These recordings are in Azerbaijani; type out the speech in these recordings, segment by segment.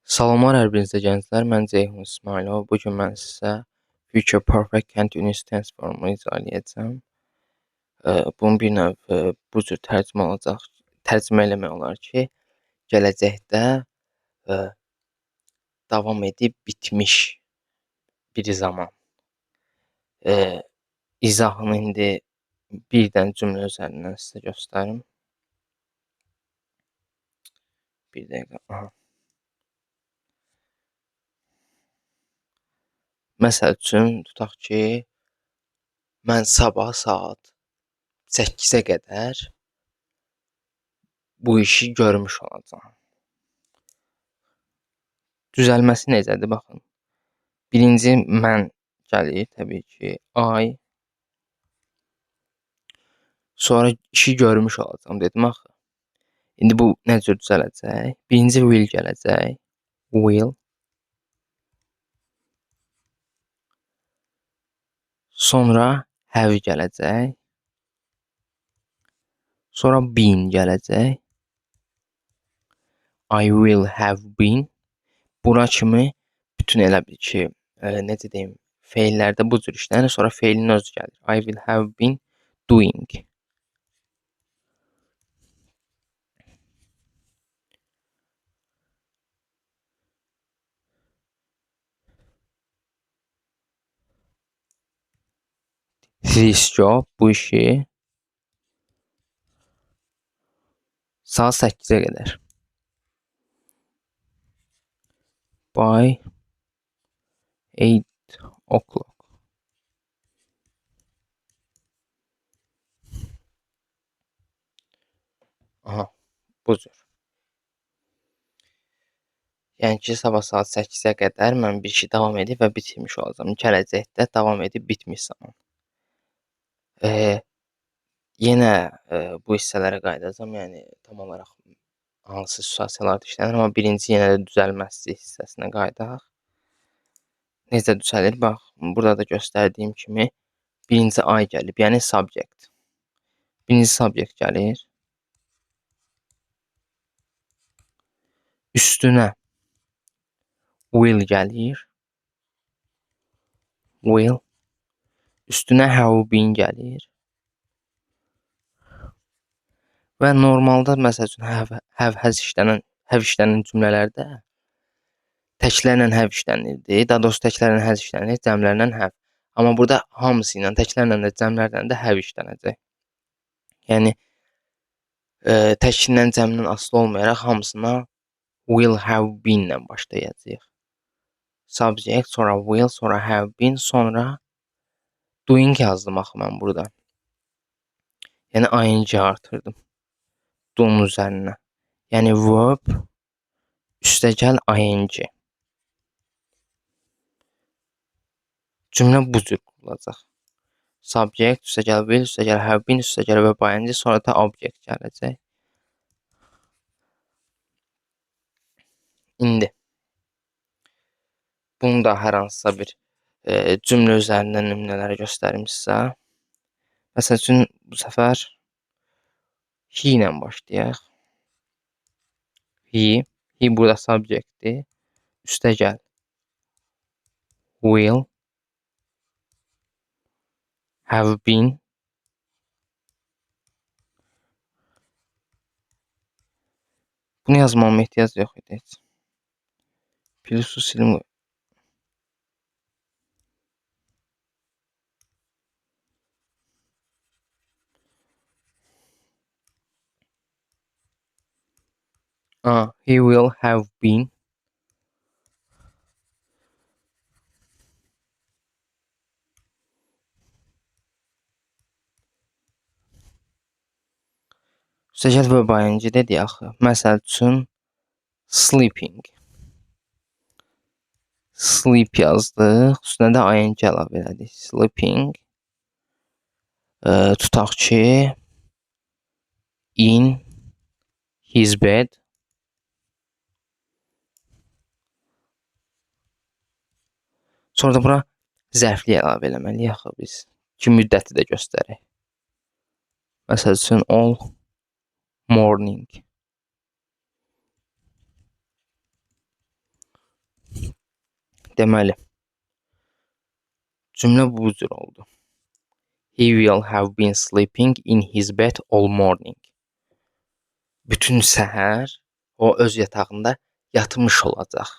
Salamlar hər birinizə gənclər, mən Ceyhun İsmayılov. Bu gün mən sizə Future Perfect Continuous Tense formunu izah eləyəcəm. Bunun bir növ bu cür tərcümə olacaq, tərcümə eləmək olar ki, gələcəkdə davam edib bitmiş bir zaman. İzahını indi bir dənə cümlə üzərindən sizə göstərim. Bir dəqiqə, aha. Məsəl üçün, tutaq ki, mən sabah saat 8-ə qədər bu işi görmüş olacağam. Düzəlməsi necədir? Baxın. Birinci mən gəlir, təbii ki, I. Sonra işi görmüş olacağam dedim axı. İndi bu nə cür düzələcək? Birinci will gələcək. Will. Sonra have gələcək. Sonra been gələcək. I will have been. Bura kimi bütün elə bil ki, necə deyim, feillərdə bu cür işlənir. Sonra feilin özü gəlir. I will have been doing. This job, bu işi saat 8-ə qədər. By 8 o'clock. Aha, bu cür. Yəni ki, sabah saat 8-ə qədər mən bir işi davam edib və bitirmiş olacağam. Gələcəkdə davam edib bitmiş zaman. Yenə bu hissələrə qayıdacağam. Yəni tam olaraq hansı situasiyalarda işlənir, amma birinci yenə də düzəlməsi hissəsinə qayıdaq. Necə düzəlir? Bax, burada da göstərdiyim kimi birinci I gəlib, yəni subject. Birinci subject gəlir. Üstünə will gəlir. Will. Üstünə have been gəlir. Və normalda məsəl üçün have, have, has işlənən, have işlənən cümlələrdə təklərlə have işlənirdi. Daha doğrusu təklərlə has işlənir, cəmlərlə have. Amma burada hamısı ilə, təklərlə də, cəmlərlə də have işlənəcək. Yəni təkindən, cəmdən asılı olmayaraq hamısına will have been ilə başlayacağıq. Subject, sonra will, sonra have been, sonra doing yazdım axı mən burada. Yəni ing artırdım do'nun üzərinə. Yəni verb üstəgəl ing. Cümlə bu cür qurulacaq. Subject, üstəgəl will, üstəgəl have been, üstəgəl verb ing, sonra da object gələcək. İndi bunu da hər hansısa bir cümlə üzərindən nümunələri göstərim sizə. Məsəl üçün, bu səfər he ilə başlayaq. He, he burada subjectdir. Üstəgəl will have been Bunu yazmama ehtiyac yox idi heç. Plusu silim. He will have been Üstəgəl verb ing dedi axı. Məsəl üçün sleeping. Sleep yazdıq. Üstünə də ing əlavə elədik. Sleeping. Tutaq ki in his bed. Sonra da bura zərfli əlavə eləməliyik axı biz ki, müddəti də göstərək. Məsəl üçün all morning. Deməli, cümlə bu cür oldu. He will have been sleeping in his bed all morning. Bütün səhər o öz yatağında yatmış olacaq.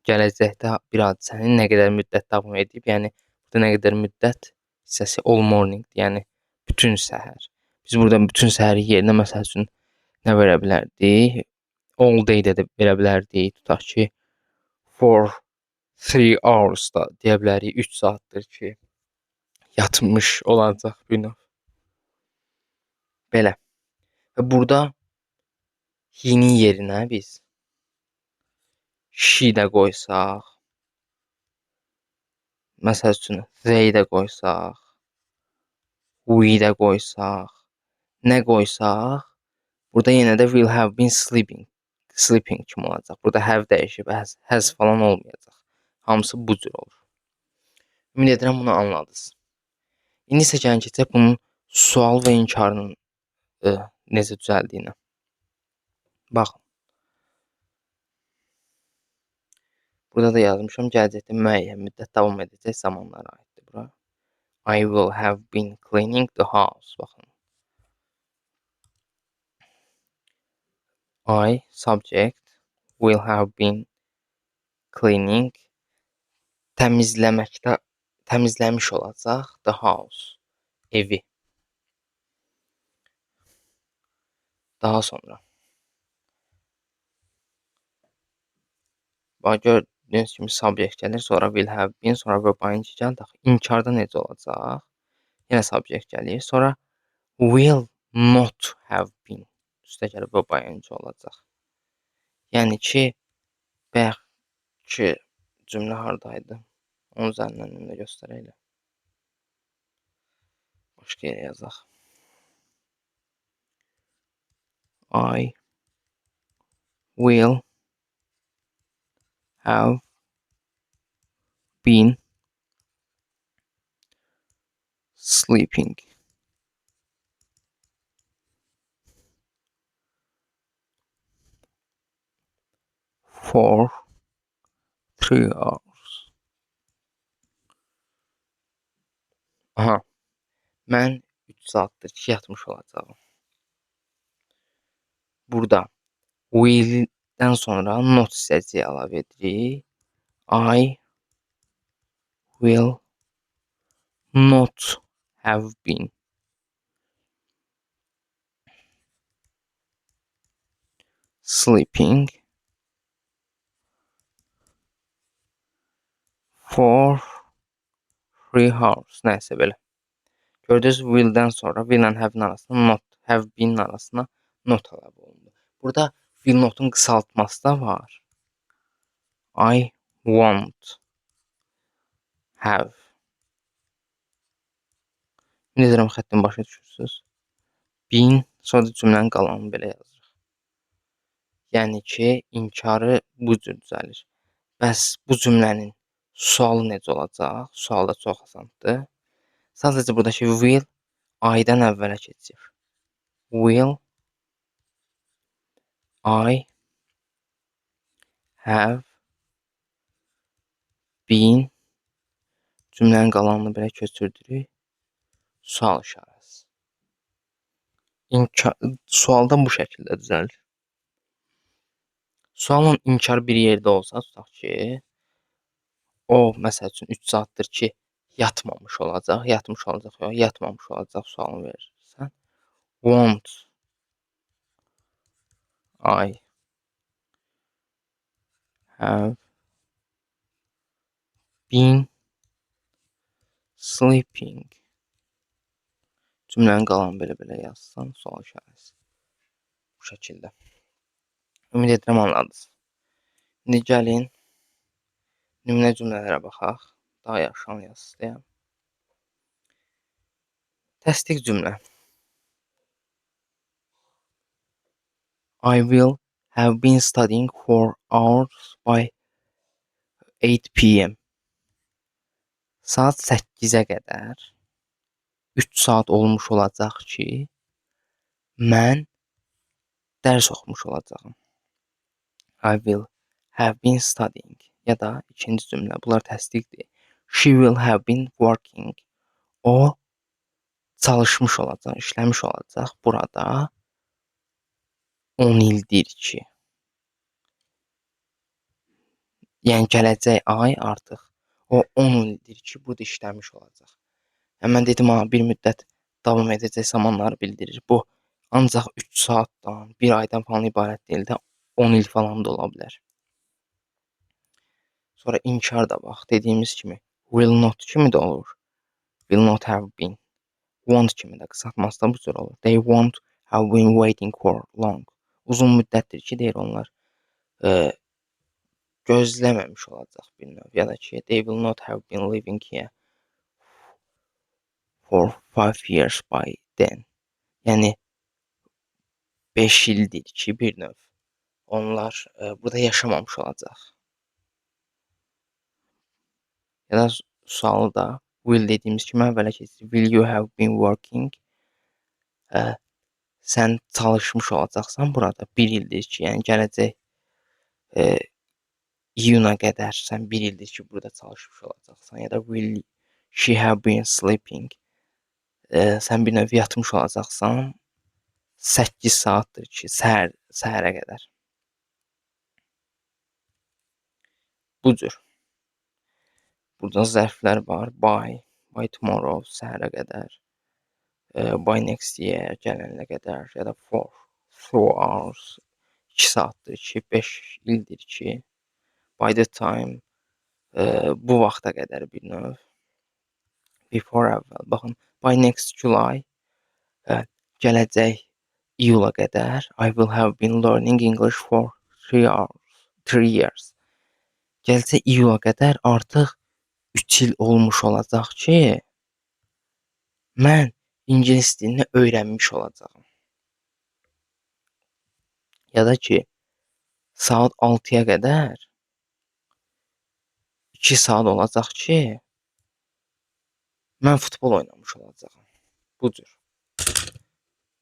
Gələcəkdə bir hadisənin nə qədər müddət davam edib, yəni burada nə qədər müddət hissəsi all morning, yəni bütün səhər. Biz burada bütün səhəri yerinə məsəl üçün nə verə bilərdik? All day də verə bilərdik. Tutaq ki, for 3 hours da deyə bilərik. 3 saatdır ki, yatmış olacaq bir növ. Belə. Və burada he-nin yerinə biz she də qoysaq, məsəl üçün they də qoysaq, we də qoysaq, nə qoysaq, burada yenə də will have been sleeping, sleeping kimi olacaq. Burada have dəyişib, has falan olmayacaq. Hamısı bu cür olur. Ümid edirəm bunu anladınız. İndi isə gəlin keçək bunun sual və inkarının necə düzəldiyinə. Baxın. Burada da yazmışam, gələcəkdə müəyyən müddət davam edəcək zamanlara aiddir bura. I will have been cleaning the house. Baxın. I, subject, will have been cleaning, təmizləməkdə, təmizləmiş olacaq the house, evi. Daha sonra. Bax, gördüyünüz kimi subject gəlir, sonra will have been, sonra verb ing gəlir. İnkarda necə olacaq? Yenə subject gəlir, sonra will not have been, üstə gəlib verb ing olacaq. Yəni ki, bayaqki cümlə hardaydı? Onun üzərindən indi göstərək elə. Başqa yerə yazaq. I will have been sleeping for 3 hours. Aha, mən 3 saatdır ki, yatmış olacağam. Burada will-dən sonra not hissəciyi əlavə edirik. I will not have been sleeping for 3 hours. Nəysə belə. Gördünüz, will-dən sonra will and have-in arasına not, have been-in arasına not əlavə olundu. Burada will not-un qısaltması da var. I won't have. Ümid edirəm xəttin başa düşürsünüz. Been, sonra da cümlənin qalanını belə yazırıq. Yəni ki, inkarı bu cür düzəlir. Bəs bu cümlənin sualı necə olacaq? Sual da çox asandır. Sadəcə buradakı will I-dan əvvələ keçir. Will I have been, cümlənin qalanını belə köçürdürük. Sual işarəsi. İnkar, sualda bu şəkildə düzəlir. Sualla inkar bir yerdə olsa, tutaq ki, o, məsəl üçün, 3 saatdır ki, yatmamış olacaq, yatmış olacaq, yox, yatmamış olacaq sualını verirsən. Won't I have been sleeping? Cümlənin qalanını belə-belə yazsan, sual işarəsi. Bu şəkildə. Ümid edirəm anladınız. İndi gəlin nümunə cümlələrə baxaq. Daha yaxşı anlayasınız deyə. Təsdiq cümlə. I will have been studying for hours by 8 p.m. Saat 8-ə qədər 3 saat olmuş olacaq ki, mən dərs oxumuş olacağam. I will have been studying. Ya da ikinci cümlə, bunlar təsdiqdir. She will have been working. O çalışmış olacaq, işləmiş olacaq burada 10 ildir ki. Yəni gələcək ay artıq o 10 ildir ki, burada işləmiş olacaq. Yəni mən dedim ha, bir müddət davam edəcək zamanları bildirir. Bu ancaq 3 saatdan, 1 aydan falan ibarət deyil də 10 il falan da ola bilər. Sonra inkar da bax, dediyimiz kimi will not kimi də olur. Will not have been. Won't kimi də qısaltması da bu cür olur. They won't have been waiting for long. Uzun müddətdir ki, deyir onlar gözləməmiş olacaq bir növ. Ya da ki, they will not have been living here for 5 years by then. Yəni 5 ildir ki, bir növ onlar burada yaşamamış olacaq. Ya da sualı da will dediyimiz kimi əvvələ keçir. Will you have been working? Sən çalışmış olacaqsan burada 1 ildir ki, yəni gələcək iyuna qədər sən 1 ildir ki, burada çalışmış olacaqsan. Ya da will she have been sleeping? Sən bir növ yatmış olacaqsan 8 saatdır ki, səhərə qədər. Bu cür. Burada zərflər var. By, by tomorrow, səhərə qədər. By next year, gələn ilə qədər. Ya da for, 4 hours, 2 saatdır ki, 5 ildir ki. By the time, bu vaxta qədər bir növ. Before əvvəl. Baxın, by next July, gələcək iyula qədər I will have been learning English for 3 hours, 3 years. Gələcək iyula qədər artıq 3 il olmuş olacaq ki, mən ingilis dilini öyrənmiş olacağam. Ya da ki, saat 6-ya qədər 2 saat olacaq ki, mən futbol oynamış olacağam. Bu cür.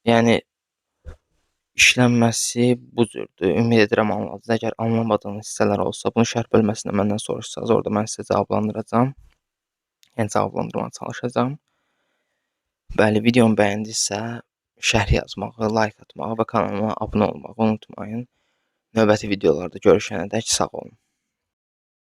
Yəni işlənməsi bu cürdür. Ümid edirəm anladınız. Əgər anlamadığınız hissələr olsa, bunu şərh bölməsində məndən soruşsanız, orada mən sizə cavablandıracağam. Yəni cavablandırmağa çalışacağam. Bəli, videomu bəyəndinizsə, şərh yazmağı, like atmağı və kanalıma abunə olmağı unutmayın. Növbəti videolarda görüşənədək sağ olun.